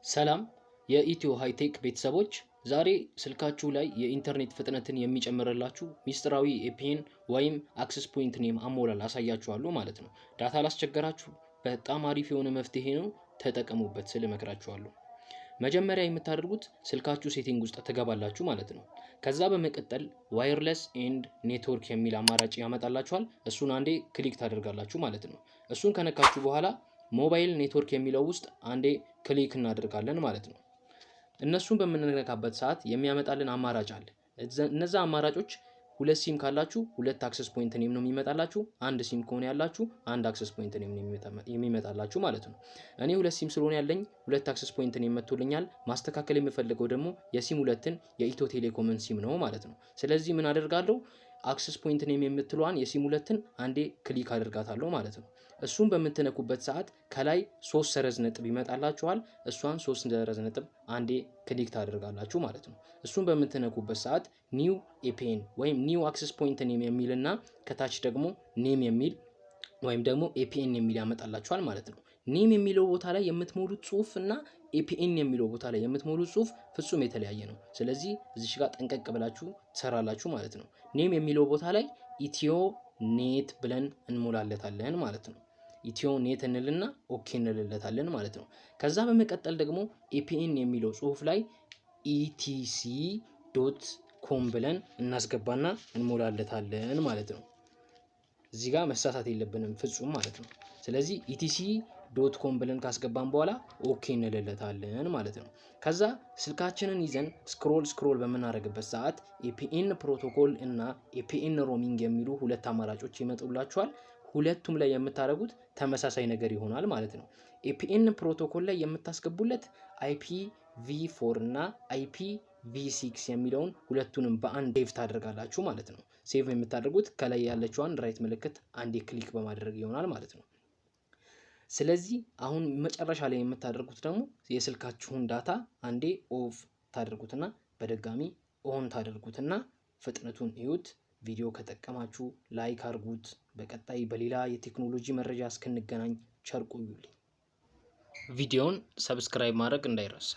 ሰላም የኢትዮ ሃይቴክ ቤተሰቦች፣ ዛሬ ስልካችሁ ላይ የኢንተርኔት ፍጥነትን የሚጨምርላችሁ ሚስጥራዊ APN ወይም access point name አሞላል አሳያችኋለሁ ማለት ነው። Data ላስቸገራችሁ በጣም አሪፍ የሆነ መፍትሄ ነው፣ ተጠቀሙበት ስል እመክራችኋለሁ። መጀመሪያ የምታደርጉት ስልካችሁ setting ውስጥ ትገባላችሁ ማለት ነው። ከዛ በመቀጠል wireless and network የሚል አማራጭ ያመጣላችኋል። እሱን አንዴ click ታደርጋላችሁ ማለት ነው። እሱን ከነካችሁ በኋላ mobile network የሚለው ውስጥ አንዴ click እናደርጋለን ማለት ነው። እነሱን በምንነካበት ሰዓት የሚያመጣልን አማራጭ አለ። እነዛ አማራጮች ሁለት ሲም ካላችሁ ሁለት access point name ነው የሚመጣላችሁ። አንድ ሲም ከሆነ ያላችሁ አንድ access point name ነው የሚመጣላችሁ ማለት ነው። እኔ ሁለት ሲም ስለሆነ ያለኝ ሁለት access point name መጥቶልኛል። ማስተካከል የምፈልገው ደግሞ የሲም 2ን የኢትዮ ቴሌኮምን ሲም ነው ማለት ነው። ስለዚህ ምን አደርጋለሁ? Access point name የምትለዋን የሲም 2ን አንዴ click አደርጋታለሁ ማለት ነው። እሱን በምትነኩበት ሰዓት ከላይ ሶስት ሰረዝ ነጥብ ይመጣላችኋል። እሷን ሶስት ሰረዝ ነጥብ አንዴ click ታደርጋላችሁ ማለት ነው። እሱን በምትነኩበት ሰዓት new APN ወይም new access point name የሚልና ከታች ደግሞ name የሚል ወይም ደግሞ APN የሚል ያመጣላችኋል ማለት ነው። Name የሚለው ቦታ ላይ የምትሞሉት ጽሁፍ እና APN የሚለው ቦታ ላይ የምትሞሉት ጽሁፍ ፍጹም የተለያየ ነው። ስለዚህ እዚች ጋር ጠንቀቅ ብላችሁ ትሰራላችሁ ማለት ነው። Name የሚለው ቦታ ላይ ኢትዮ ኔት ብለን እንሞላለታለን ማለት ነው። ኢትዮ ኔት እንልና okay እንልለታለን ማለት ነው። ከዛ በመቀጠል ደግሞ APN የሚለው ጽሁፍ ላይ ETC.com ብለን እናስገባና እንሞላለታለን ማለት ነው። እዚህ ጋር መሳሳት የለብንም ፍጹም ማለት ነው። ስለዚህ ETC.com ብለን ካስገባን በኋላ okay እንልለታለን ማለት ነው። ከዛ ስልካችንን ይዘን scroll scroll በምናደርግበት ሰዓት APN protocol እና APN roaming የሚሉ ሁለት አማራጮች ይመጡላችኋል። ሁለቱም ላይ የምታደርጉት ተመሳሳይ ነገር ይሆናል ማለት ነው። APN protocol ላይ የምታስገቡለት IPv4 እና IPv6 የሚለውን ሁለቱንም በአንድ save ታደርጋላችሁ ማለት ነው። Save የምታደርጉት ከላይ ያለችዋን right ምልክት አንዴ click በማድረግ ይሆናል ማለት ነው። ስለዚህ አሁን መጨረሻ ላይ የምታደርጉት ደግሞ የስልካችሁን data አንዴ off ታደርጉትና በድጋሚ on ታደርጉትና ፍጥነቱን እዩት። ቪዲዮ ከጠቀማችሁ like አድርጉት። በቀጣይ በሌላ የቴክኖሎጂ መረጃ እስክንገናኝ ቸር ቆዩልኝ። ቪዲዮውን subscribe ማድረግ እንዳይረሳ።